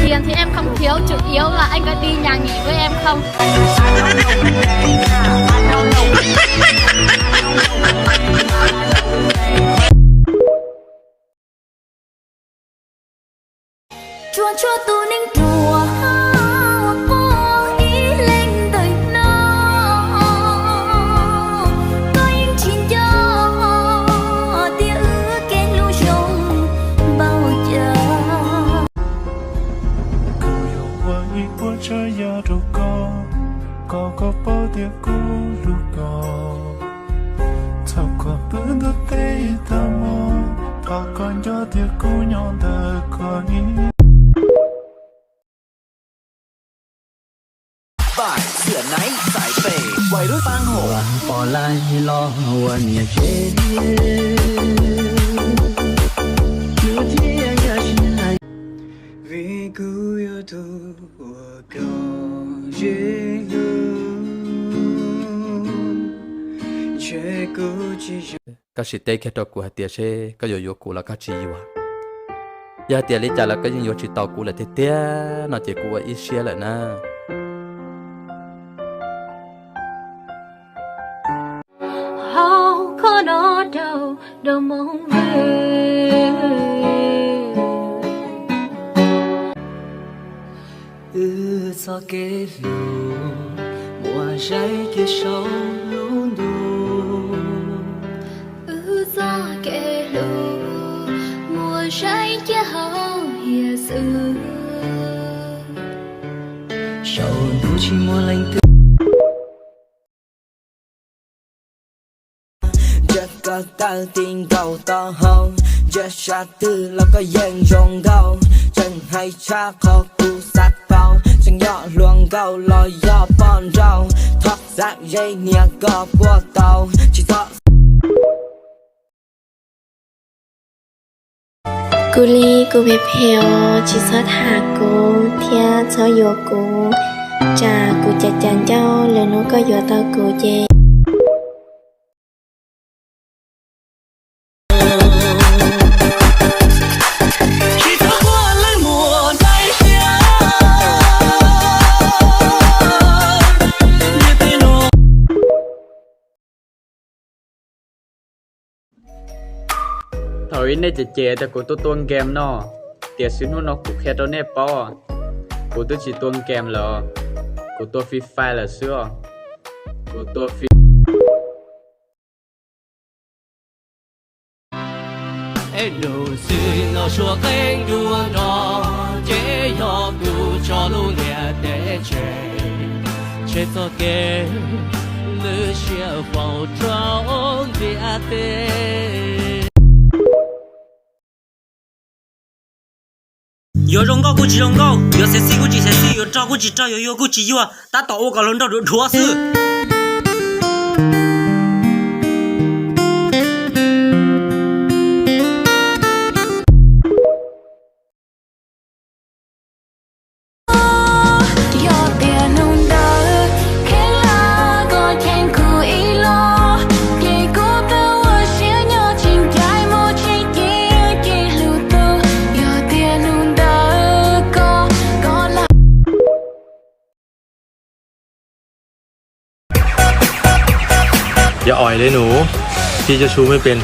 Tiền thì em không thiếu, chủ yếu là anh có đi nhà nghỉ với em không? Tsuas tshuav tus neeg ruam quaj ib leeg ntawm no, koj yeej tsis nco tias wb kev hlub zoo npaum cas. Kuv yuav ua ib puas tsav yam rau koj, kom koj paub tias kuv hlub koj. Txhob kom pw ntuj teb tag hmo, thov koj nco tias kuv nyob ntawm koj ib. Pom lais los ua niam tsev, vim kuv yog tus uas koj tsis hlub, ntshe kuv tsis Koj sim teb kiag rau kuv hais tias seb koj yuav yuav kuv los koj tsis yuav. Yog hais tias li cas los koj yeej yuav tsis tau kuv lawm tiag tiag no ces kuv ua ib siab lawm na. Hauv khob no rau rau moo vwm, wb txoj kev hlub muaj saib kiag saum lub ntuj. Wb txoj kev hlub muaj saib kiag hauv hiav txwv, saum ntuj tsis muaj leej twg. Ntsia koj tawm ti nkaus taub hau, ntsia sab twg los koj yeej zoo nkauj. Tseem hais tshaj qhov kuv xav tau, tseem yog hluas nkauj los yog poj nrauj. Thov xav ze niag koj puas tau, tsis txhob Kuv li kuv phem phem os, tsis txhob tham kuv thiab txhob yuav kuv, tsam kuv cas cas ncauj lwm hnub koj yuav tau kuv ces. Thaum ub nej cem cem tias kuv tuaj tua game no, tiam sis hnub no kuv qhia rau nej paub, kuv twb tsis tua game lawm, kuv tua Free Fire lawm xwb os. Kuv tua Free Es nug xwb no suav qeeb dua nrog, ces yog kuv tso lub ntiaj teb tseg, tseg txoj kev lwj siab faus rau ntiaj teb. Yuav zoo nkauj kuj tsis zoo nkauj, yuav sexy kuj tsis sexy, yuav rog kuj tsis rog, yuav yuag kuj tsis yuag, tab tom ua kom hluas nraug dhuav dhuav xwb. Yog tias hnub ntawd kheev lawm koj cheem kuv ib los, ces kuv twb ua siab nyob tsis ncaim mus tsis ci, ces hlub tus. Yog tias hnub ntawd koj, koj lawm.อย่าอ่อยเลยหนู พี่เจ้าชู้ไม่เป็น